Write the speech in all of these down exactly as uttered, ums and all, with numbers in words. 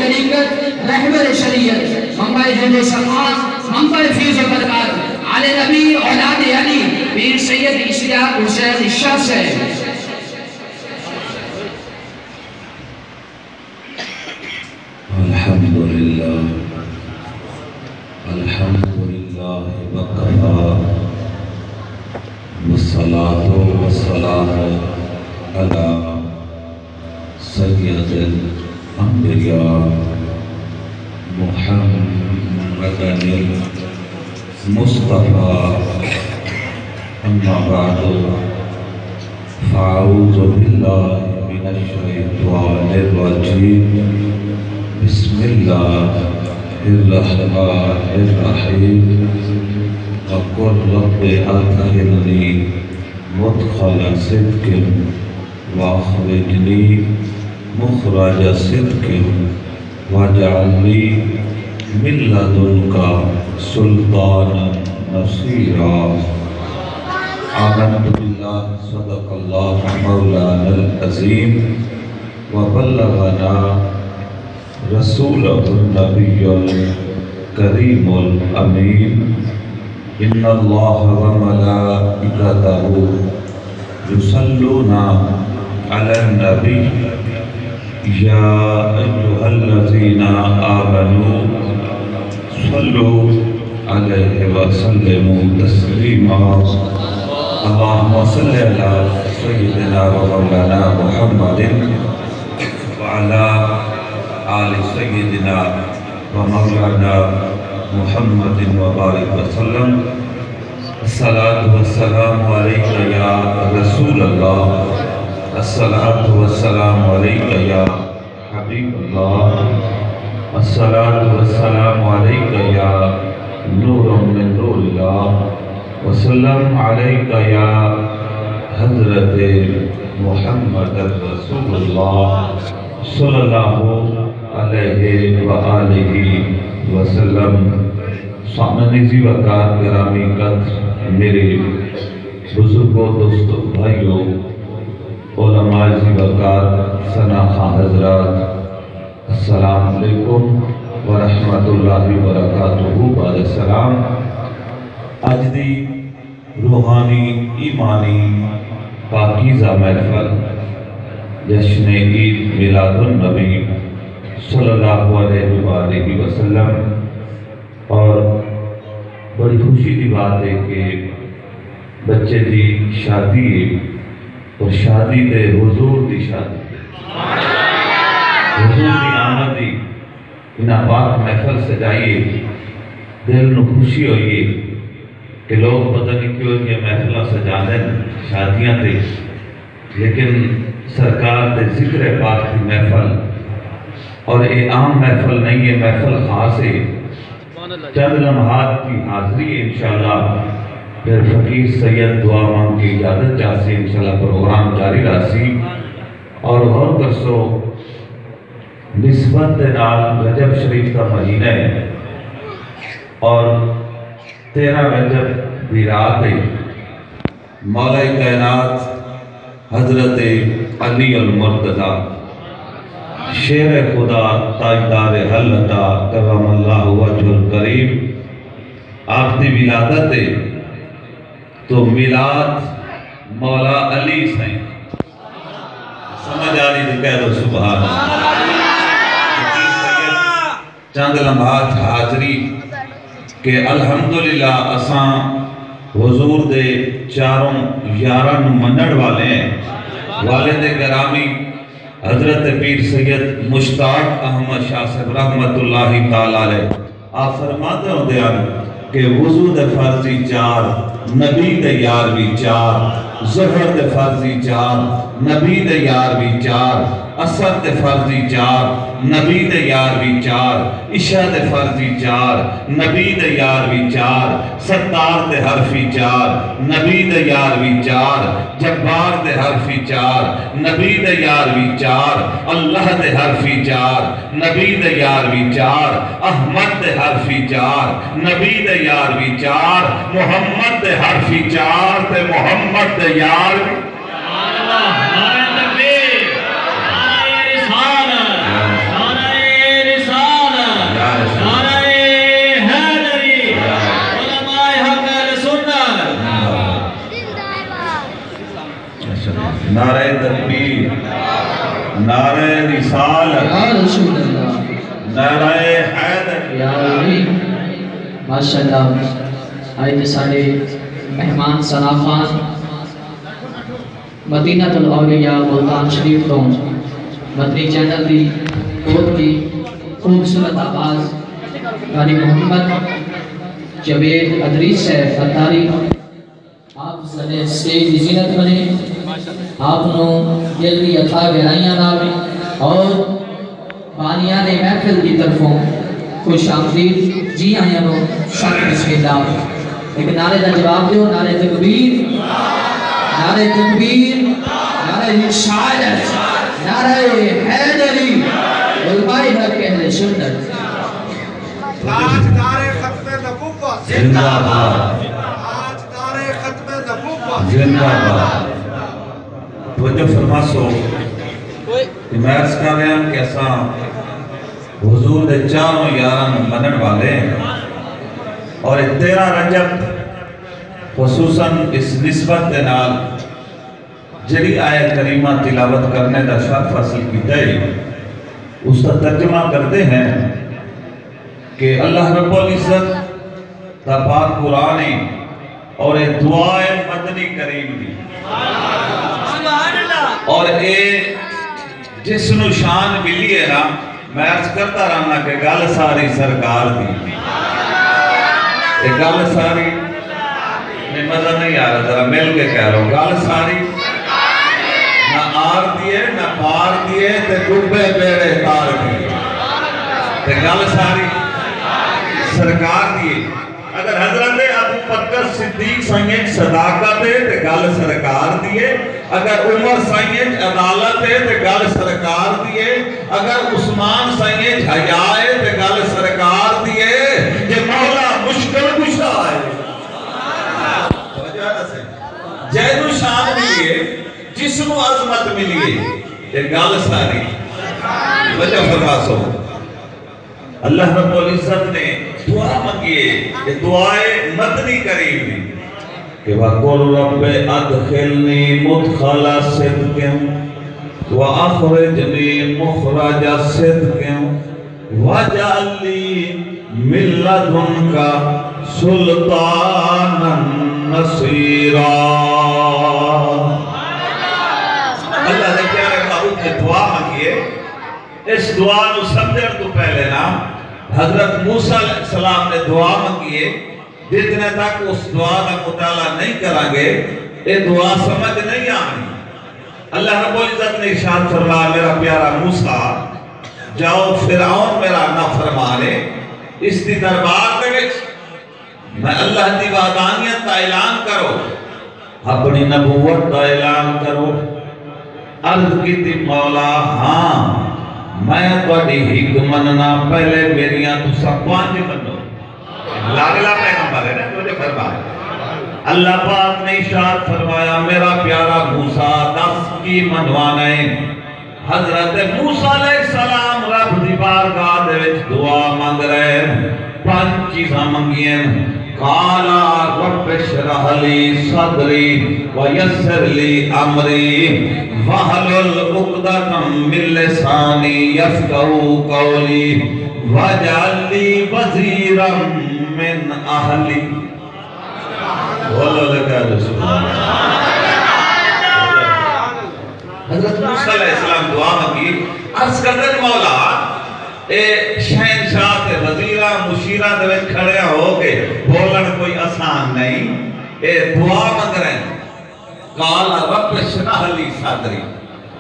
طریقت، رہبر شریعت، منبع جود و شفاعت، منبع فیض و برکات، آل نبی، اولاد علی، پیر سید اشتیاق حسین شاہ صاحب۔ الحمد للہ، الحمد للہ وکفی، والصلاۃ والسلام علی سید الانبیاء محمد المصطفی، اما بعد، فاعوذ باللہ من الشیطان الرجیم، بسم اللہ الرحمن الرحیم، وقل رب ادخلنی مدخل صدق واخرجنی مخرج صدق واجعل لی من لدنک سلطانا نصیرا۔ آمنت باللہ، صدق اللہ مولانا العظیم، وبلغنا رسولہ النبی الکریم الامین۔ ان اللہ وملائکتہ یصلون علی النبی، یا ایھا الذین آمنوا صلوا علیہ وسلموا تسلیما۔ اللهم صل علی سیدنا و مولانا محمد وعلی آل سیدنا و مولانا محمد وبارک وسلم۔ الصلاۃ والسلام علیک یا رسول اللہ، الصلاۃ والسلام علیک یا حبیب اللہ، الصلاۃ والسلام علیک یا نور من نور اللہ، وسلم علیک یا حضرت محمد رسول اللہ صلی اللہ علیہ وآلہ وسلم۔ سامعین ذی وقار، گرامی قدر میرے بزرگوں، دوستوں، بھائیوں، علماء ذی وقار، ثناخواں حضرات، السلام علیکم ورحمۃ اللہ وبرکاتہ۔ بعد سلام، اڄ دی روحانی، ایمانی، پاکیزہ محفل جشن عید میلاد النبی صلی اللہ علیہ وآلہ وسلم، اور بڑی خوشی دی بات ہے کہ بچے دی شادی ہے اور شادی تے حضور دی شادی ہے۔ حضور دی آمد دی انہاں پاک محفل سجائی ہے۔ دل نوں خوشی ہوئی ہے کہ لوگ پتہ نہیں کیوں جیاں محفلاں سجاندن شادیاں تے، لیکن سرکار دے ذکر پاک دی محفل، اور اے عام محفل نہیں ہے، محفل خاص ہے۔ چند لمحات دی حاضری ہے انشاءاللہ، پھر فقیر سید دعا منگ کے اجازت چاہسی، انشاءاللہ پروگرام جاری رہسی۔ اور غور کرسو، نسبت دے نال رجب شریف دا مہینہ ہے اور تیرہ رجب دی رات ہے۔ مولا کائنات حضرت علی المرتضی، شیر خدا، تاجدار حلتا، کرم اللہ وجہ الکریم، آپ دی ولادت ہے۔ تو میلاد مولا علی سائیں، سمجھ آ رہی تو کہہ دو سبحان اللہ۔ چند لمحات حاضری کہ الحمدللہ اساں حضور دے چاروں یاراں نوں منݨ والے ہیں۔ والد گرامی حضرت پیر سید مشتاق احمد شاہ صاحب رحمت اللہ تعالی علیہ آپ فرماندے ہوندے ہن کہ وضو دے فرض ہی چار، نبی دے یار وی چار، ظہر دے فرض ہی چار، نبی دے یار وی چار، عصر دے فرض ہی چار، نبی دے یار وی چار، عشاء دے فرض ہی چار، نبی دے یار وی چار، ستار دے حرف ہی چار، نبی دے یار وی چار، جبار دے حرف ہی چار، نبی دے یار وی چار، اللہ دے حرف ہی چار، نبی دے یار وی چار، احمد دے حرف ہی چار، نبی دے یار وی چار، محمد دے حرف ہی چار، تے محمد دے یار وی۔ سبحان اللہ، نعرہ تکبیر، نعرہ رسالت، نعرہ رسول اللہ۔ نعرہ حیدر۔ یا علی۔ ماشاءاللہ۔ اڄ ساݙے مہمان ثنا خان مدینۃ الاولیاء ملتان شریف توں مدنی چینل دی بہت ہی خوبصورت آواز، غازی محمد جاوید ادریس صاحب اتاری، آپ ساݙے سٹیج دی زینت بݨے، آپ نوں دل دی اتھاہ گہرائیاں نال اور بانیان محفل دی طرفوں خوش آمدید، جی آیاں نوں، سخت بسم اللہ۔ ایک نعرے دا جواب دیو، نعرہ تکبیر، نعرہ تکبیر، نعرہ رسالت، نعرہ حیدری، علماء حق اہل سنت۔ تاجدار ختم نبوت۔ زندہ باد۔ تاجدار ختم نبوت۔ زندہ باد۔ توجہ فرماسو کہ میں عرض کر رہا کہ اساں حضور دے چاروں یاراں نوں منن والے ہیں اور اے تیرہ رجب خصوصاً اس نسبت دے نال جڑی آیت کریمہ تلاوت کرنے دا شرف حاصل کیتا ہے، اس دا ترجمہ کرتے ہیں کہ اللہ رب العزت دا پاک قرآن ہے اور اے دعا ہے مدنی کریم دی۔ اور اے جس نوں شان ملی ہے نا، میں عرض کرتا رہنا کہ گل ساری سرکار دی۔ اے گل ساری، نہیں، مزہ نہیں آ رہا، ذرا مل کے کہہ لو، گل ساری نہ آر دی ہے، نہ پار دی ہے، تے ڈبے بیڑے تار دی ہے۔ تے گل ساری سرکار دی ہے۔ اگر حضرت ابو بکر صدیق سائیں اچ صداقت ہے تے گل سرکار دی ہے، اگر عمر سائیں اچ عدالت ہے تے گل سرکار دی ہے، اگر عثمان سائیں اچ حیا ہے تے گل سرکار دی ہے، جے مولا مشکل کشا ہے۔ توجہ ہے نا سائیں؟ جینوں شان ملی ہے، جس نوں عظمت ملی ہے، تے گل ساری۔ توجہ فرماسو۔ اللہ رب العزت نے دعا منگی ہے، یہ دعا ہے مدنی کریم دی کہ وَقُلْ رَبِّ أَدْخِلْنِي مُدْخَلَ صِدْقٍ وَأَخْرِجْنِي مُخْرَجَ صِدْقٍ وَاجْعَل لِّي مِن لَّدُنكَ سُلْطَانًا نَّصِيرًا۔ اللہ دے پیارے محبوب نے دعا منگی ہے۔ اس دعا نوں سمجھݨ توں پہلے نا حضرت موسیٰ علیہ السلام نے دعا منگی ہے، جتنے تک اس دعا دا مطالعہ نہیں کراں گے، اے دعا سمجھ نہیں آنی۔ اللہ رب العزت نے ارشاد فرمایا، میرا پیارا موسیٰ، جاؤ، فرعون میرا نافرمان ہے، اس دی دربار دے وچ میں اللہ دی وحدانیت دا اعلان کرو، اپݨی نبوت دا اعلان کرو۔ عرض کیتی، مولا، ہاں، میں تہاݙی ہک مننا، پہلے میریاں تساں پنج منو۔ لاڈلا پیغمبر ہے نا، توجہ فرما۔ اللہ پاک نے ارشاد فرمایا، میرا پیارا موسیٰ، دس کی منوانا ہے؟ حضرت موسیٰ علیہ السلام رب دی بارگاہ دے وچ دعا منگ رہے ہن، پنج چیزاں منگین۔ قال رب اشرح لي صدري ويسر لي أمري واحلل عقدة من لساني يفقهوا قولي واجعل لي وزيرا من أهلي۔ بولو لگا جو سبحان اللہ۔ حضرت موسیٰ علیہ السلام دعا منگی، عرض کردے، مولا، اے شہنشاہ تے وزیراں مشیراں دے وچ کھڑے ہو کے بولݨ کوئی آسان نہیں، اے دعا منگ رہے ہیں۔ قال رب اشرح لي صدري،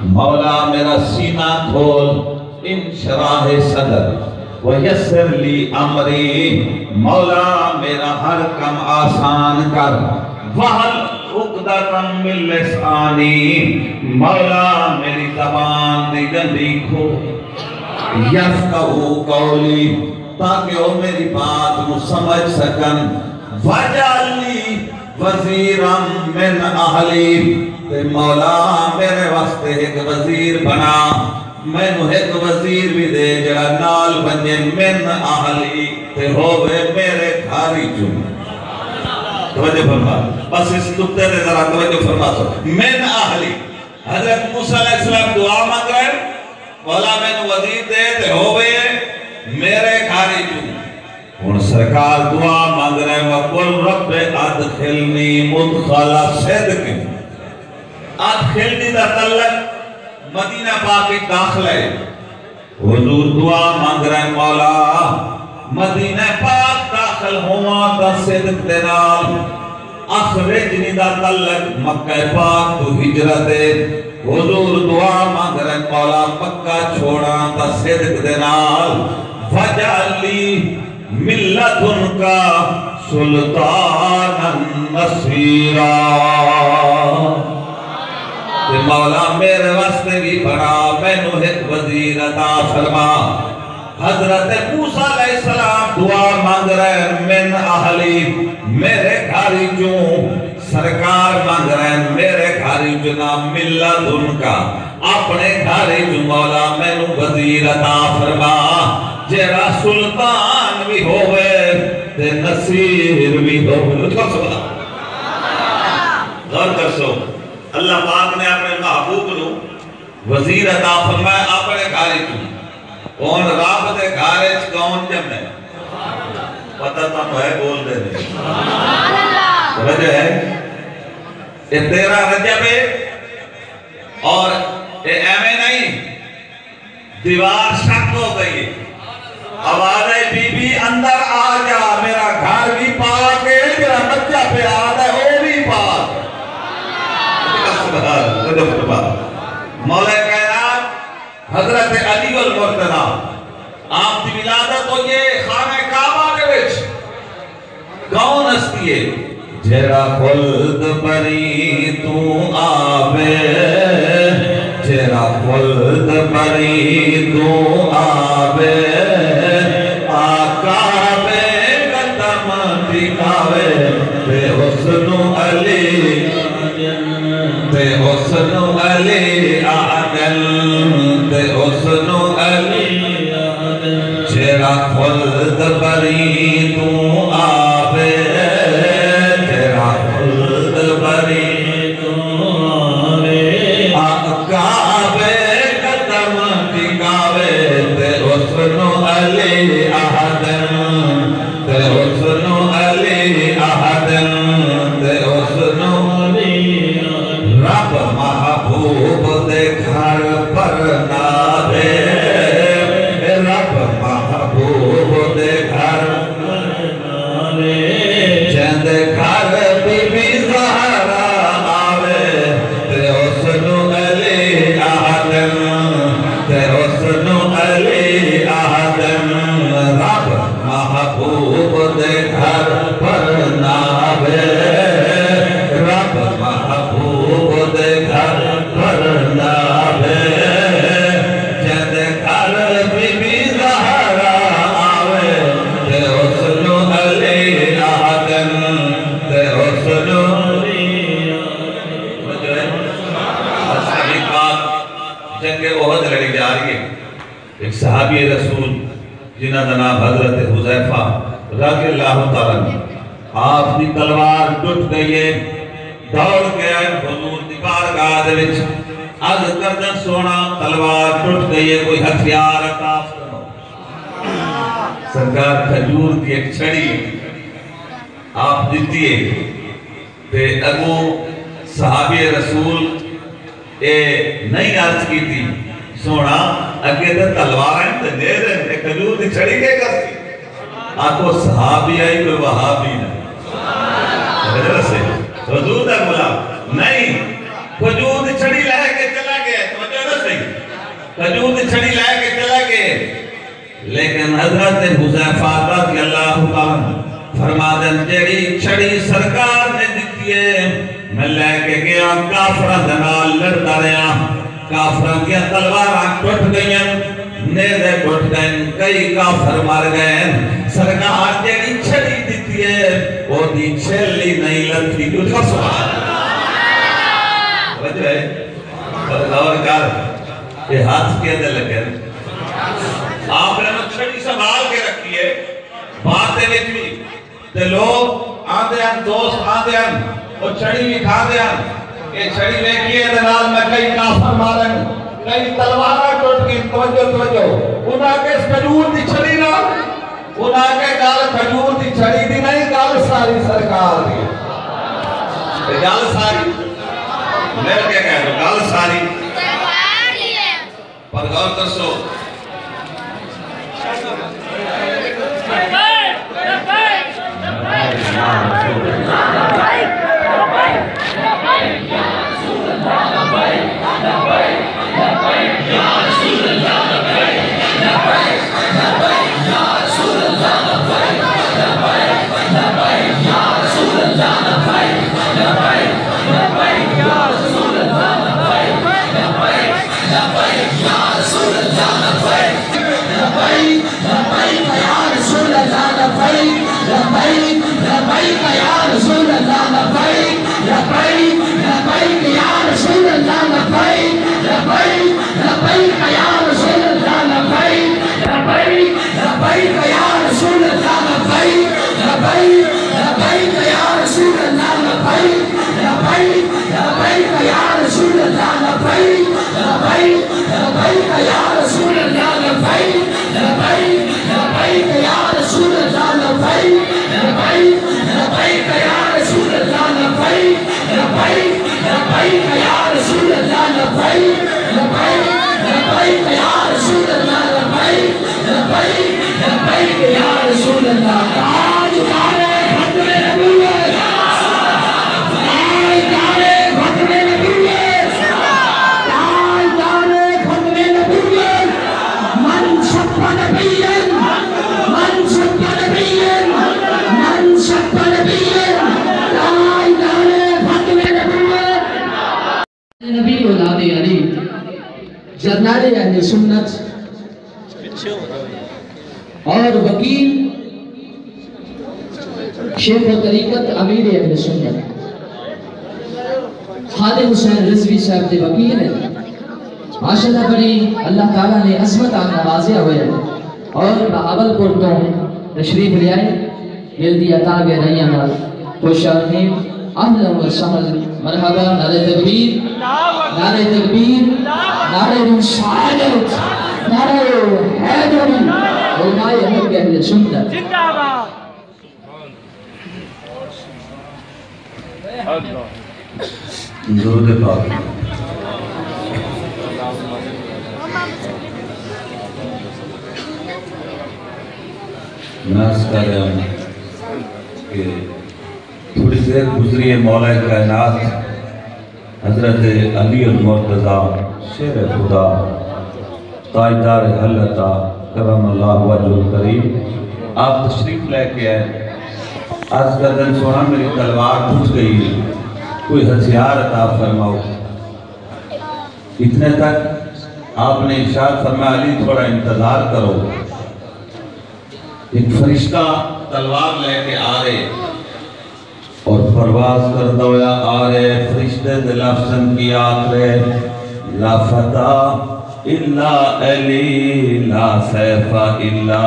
مولا میرا سینہ کھول، انشراح صدر، ویسر لی امری، مولا میرا ہر کم آسان کر، واحلل عقدۃ من لسانی، مولا میری زبان دی ڈنڈی کھول، یفقہوا قولی، تاکہ او میری بات نو سمجھ سکن، واجعل لی وزیرا من اہلی، تے مولا میرے واسطے ہک وزیر بنا، مینوں ہک وزیر وی دے جڑا نال ونجے، من اہلی، تے ہووے میرے گھر اچوں۔ توجہ فرما، بس اس نقطے تے ذرا توجہ فرما سو، من اہلی۔ حضرت موسیٰ علیہ السلام دعا منگ رہے، مولا مینوں وزیر دے تے ہووے میرے گھر اچوں۔ ہݨ سرکار دعا منگ رہے، وقل رب ادخلنی مدخل صدق۔ ادخلنی دا تعلق مدینہ پاک وچ داخلہ ہے۔ حضور دعا منگ رہے، مولا مدینہ پاک داخل ہوواں تاں صدق دے نال۔ اخرجنی دا تعلق مکہ پاک توں ہجرت ہے۔ حضور دعا منگ رہے، مولا مکہ چھوڑاں تاں صدق دے نال۔ واجعل لی من لدنک سلطانا نصیرا۔ تے مولا میرے واسطے بھی بݨا، مینوں ہک وزیر عطا فرما۔ حضرت موسیٰ علیہ السلام دعا منگ رہے، من اہلی، میرے گھر وچوں۔ سرکار منگ رہے، میرے گھر وچوں نہ، من لدنک، اپݨے گھر وچوں مولا مینوں وزیر عطا فرما، جیڑھا سلطان وی ہووے تے نصیر وی ہووے۔ غور کرسو، اللہ پاک نے اپݨے محبوب نوں وزیر عطا فرمایا اپݨے گھر وچوں۔ ہݨ رب دے گھر وچ کون ڄمے؟ پتہ تہاکوں ہے، بول دے نہیں۔ توجہ ہے؟ اے تیرہ رجب ہے اور اے ایویں نہیں، دیوار شک ہو ڳئی ہے۔ آواز ہے، بی بی اندر آ جا، میرا گھر بھی پاک ہے، جیڑھا بچہ پیا آ رہا ہے، او بھی پاک ہے۔ سبحان اللہ۔ مولا کائنات حضرت علی المرتضی، آپ دی ولادت ہوئی ہے خانہ کعبہ دے وچ۔ کون ہستی ہے؟ جیڑھا خلد پری توں آوے، جیڑھا خلد پری توں آوے، آقا بے قدم ٹکاوے، تے حسن علی، تے حسن علی آہدن، تے حسن علی جیڑھا خلد پری توں آوے، جیڑھا خلد پری توں آوے، آقا بے قدم ٹکاوے، تے حسن علی آہدن، تے حسن علی آہدن، تے حسن علی آہدن۔ رب محبوب دے گھر پرناوے، رب محبوب دے گھر پرناوے۔ جیندے گھر بی بی زہرا آوے، تے حسن علی آہدن، تے حسن علی آہدن۔ رب محبوب دے گھر پرناوے، رب محبوب دے گھر پرناوے۔ جیندے گھر بی بی زہرا آوے، تے حسن علی آہدن، تے حسن علی آہدن۔ اصحاب پاک جنگ احد لڑی جا رہی ہے۔ ہک صحابی رسول جنہاں دا نام حضرت حذیفہ رضی اللہ تعالیٰ عنہ، آپ دی تلوار ٹٹ ڳئی ہے، دوڑ کے آئے حضور دی بارگاہ دے وچ، عرض کردن، سوہݨا، تلوار ٹٹ ڳئی ہے، کوئی ہتھیار عطا فرماؤ۔ سرکار کھجور دی ہک چھڑی آپ ݙتی ہے۔ تے اڳوں صحابی رسول اے نئیں عرض کیتی، سوہݨا، اڳے تاں تلواراں ہن تے نیزے ہن، اے کھجور دی چھڑی کے کرسی؟ آکھو، صحابی ہئی، کوئی وہابی نہ۔ سمجھ رہے سے؟ حضور دا غلام نئیں، کھجور دی چھڑی لے کے چلا ڳئے، توجہ نہ سہی، کھجور دی چھڑی لے کے چلا ڳئے۔ لیکن حضرت حذیفہ رضی اللہ تعالیٰ عنہ فرماندن، جیڑھی چھڑی سرکار نے ݙتی ہے، میں لے کے ڳیا، کافراں دے نال لڑدا رہیا، کافراں دیاں تلواراں ٹٹ ڳئین، نیزے ٹٹ ڳئین، کئی کافر مر ڳئین۔ سرکار جیڑھی چھڑی ݙتی ہے، اوندی چھل ہی نئیں لتھی۔ اچھا، سبحان اللہ۔ توجہ ہے؟ پر غور کر، اے ہتھ کیندے لڳے؟ آپ نے چھڑی سنبھال کے رکھی ہے، بعد دے وچ وی۔ تے لوگ آندے ہن، دوست آندے ہن، او چھڑی وکھاندے ہن، اے چھڑی ویکھی ہے، ایندے نال میں کئی کافر مارے ہن۔ کئی تلواراں ٹٹ ڳئین۔ توجہ، توجہ۔ انہاں آکھیا کھجور دی چھڑی نال، انہاں آکھیا ڳالھ کھجور دی چھڑی دی نئیں، ڳالھ ساری سرکار دی۔ تے ڳالھ ساری، میں کیا کہہ رہا ہوں، ڳالھ ساری۔ پر غور کرسو۔ لبیک، لبیک یا رسول اللہ، لبیک، لبیک، لبیک یا رسول اللہ، لبیک، لبیک، لبیک یا رسول اللہ، لبیک، لبیک، لبیک یا رسول اللہ، لبیک، لبیک، لبیک یا رسول اللہ، لبیک، لبیک، لبیک یا رسول اللہ، لبیک، لبیک، لبیک یا رسول اللہ، لبیک، لبیک، لبیک یا رسول اللہ، لبیک، لبیک، لبیک یا رسول اللہ، لبیک، لبیک، لبیک یا رسول اللہ، لبیک، لبیک، لبیک یا رسول اللہ، لبیک، لبیک، لبیک یا رسول اللہ، لبیک، لبیک، لبیک یا رسول اللہ۔ تاجدار ختم نبوت، تاجدار ختم نبوت، تاجدار ختم نبوت، من شق نبیا، من شق نبیا، من شق نبیا، تاجدار ختم نبوت۔ نبی اولاد علی، جرنیل اہل سنت اور وکیل شیخ الطریقت امیر اہل سنت خالد حسین رضوی صاحب دے وکیل ہیں۔ ماشاءاللہ بڑی اللہ تعالیٰ نے عظمت نال نوازیا ہویا ہے اور بہاول پور تو تشریف لے آئے۔ دل دی عطا گہرائیاں نال خوش آمدید، اہلا و سہلا، مرحبا، نعرہ تکبیر، نعرہ تکبیر، نعرہ رسالت، نعرہ حیدری، علماء حق اہل سنت۔ درود پاک۔ میں عرض کر رہا ہوں کہ تھوڑی دیر گزری ہے، مولا کائنات حضرت علی المرتضی شیر خدا تاجدار حلتا کرم اللہ وجہ الکریم آپ تشریف لے کے آئے۔ عرض کردن، سوہݨا میری تلوار ٹوٹ ڳئی، کوئی ہتھیار عطا فرماؤ۔ اتنے تک آپ نے ارشاد فرمایا، علی تھوڑا انتظار کرو۔ ایک فرشتہ تلوار لے کے آ رہے اور پرواز کردا ہویا آ رہے، فرشتے دے لفظ ہن، کی آکھ رہے؟ لا فتیٰ الا علی، لا سیف الا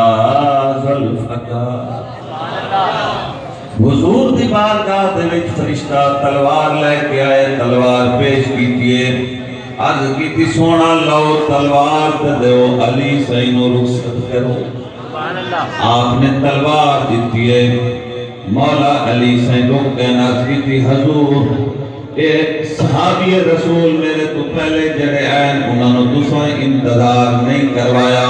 ذوالفقار۔ حضور دی بارگاہ دے وچ فرشتہ تلوار لے کے آئے، تلوار پیش کیتی ہے، عرض کیتی، سوہݨا لو تلوار تے دیو، علی سئیں نو رخصت کرو۔ آپ نے تلوار ݙتی ہے۔ مولا علی سئیں رک ڳئے، عرض کیتی، حضور، اے صحابی رسول میرے توں پہلے جڑے آئن، انہاں نوں تساں انتظار نہیں کروایا،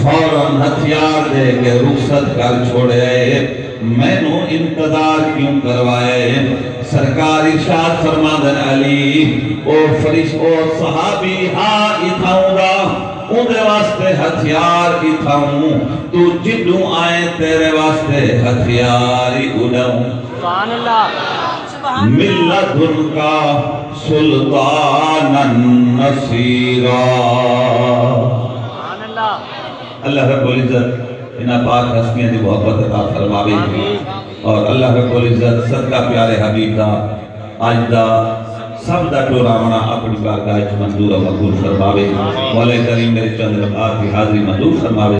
فوراً ہتھیار دے کے رخصت کر چھوڑیا ہے، مینوں انتظار کیوں کروایا ہے؟ سرکار ارشاد فرماندن، علی، او فرش-، او صحابی ہا اتھاؤں دا، اوندے واسطے ہتھیار اتھاؤں، تو جڈوں آئے تیرے واسطے ہتھیار ہی اڈاؤں۔ سبحان اللہ۔ من لدنک سلطانا نصیرا۔ سبحان اللہ۔ اللہ رب العزت انہاں پاک ہستیاں دی محبت عطا فرماوے۔ آمین۔ اور اللہ رب العزت صدقہ پیارے حبیب دا اڄ دا سب دا ٹوراوݨا اپݨی بارگاہ اچ منظور و مقبول فرماوے۔ مولا کریم میرے چند لمحات دی حاضری منظور فرماوے۔